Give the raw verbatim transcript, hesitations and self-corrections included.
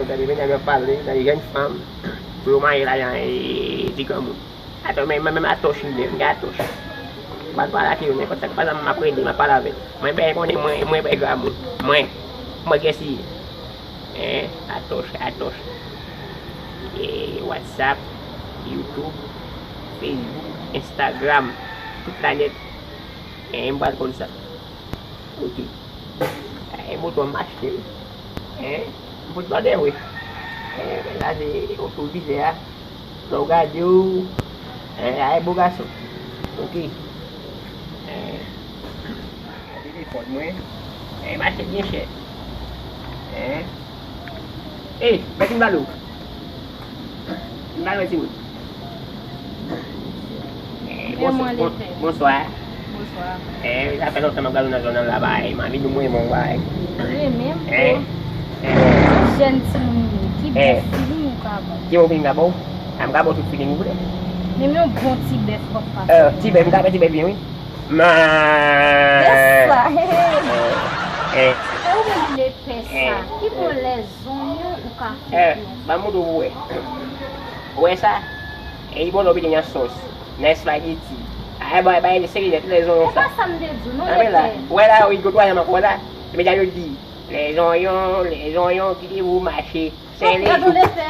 Tande menaj mwen ap pale, tande jèn fanm, pou yo mare lajan e, ti granmoun. Atò, men, men, men atò chile, m gen atò chile. M pa pale ak yo, nenpòt sa k pase, m ap rele, m ap pale avè l. Mwen, ben, konnen mwen, mwen, ben, granmoun. Mwen, mwen, gen si. Hein, atò, atò. E, WhatsApp, YouTube, Facebook, Instagram, tout la nèt. Hein, m pral konn sa. Ok. E, moto an mache wi. Hein? M fout tande wi. Hein, men la se oto vizè a. Lè w gade w, hein, a e bo gason. Ok. Hein. Telefòn mwen. Hein, mache byen chè. Hein? Ey, mèt m balo. M balo timoun. Eh, bonswa. Bonswa. Bonswa. Eh, sa fè lontan m ap gade w nan zòn nan la, bay. M anvi di w mwen, mwen, bay. Wi, menm. Eh, eh. Jèn timoun yo, ki bon feeling ou ka ban? Ki bon feeling m ka ba w? A, m ka ba w tout feeling ou vle. Menm yon bon ti bèf, papa. Eh, ti bèf, m ka fè ti bèf byen, wi. Ma. Yes, sa. Eh, eh. E ou menm lepè sa. Ki bon lè zonyon ou ka fè. Eh, ban m montre w pou wè. Ou wè sa? E li bon lè w mete nan sòs, nan espageti. A, bay, bay, li seri nèt, lè zonyon sa. E pa sa m te di w, non, lepè. Ou wè la, wi, gon twazyèm ankò la. Se medam yo di, lè zonyon, lè zonyon, kite pou mache. Sele. Gad on lepè.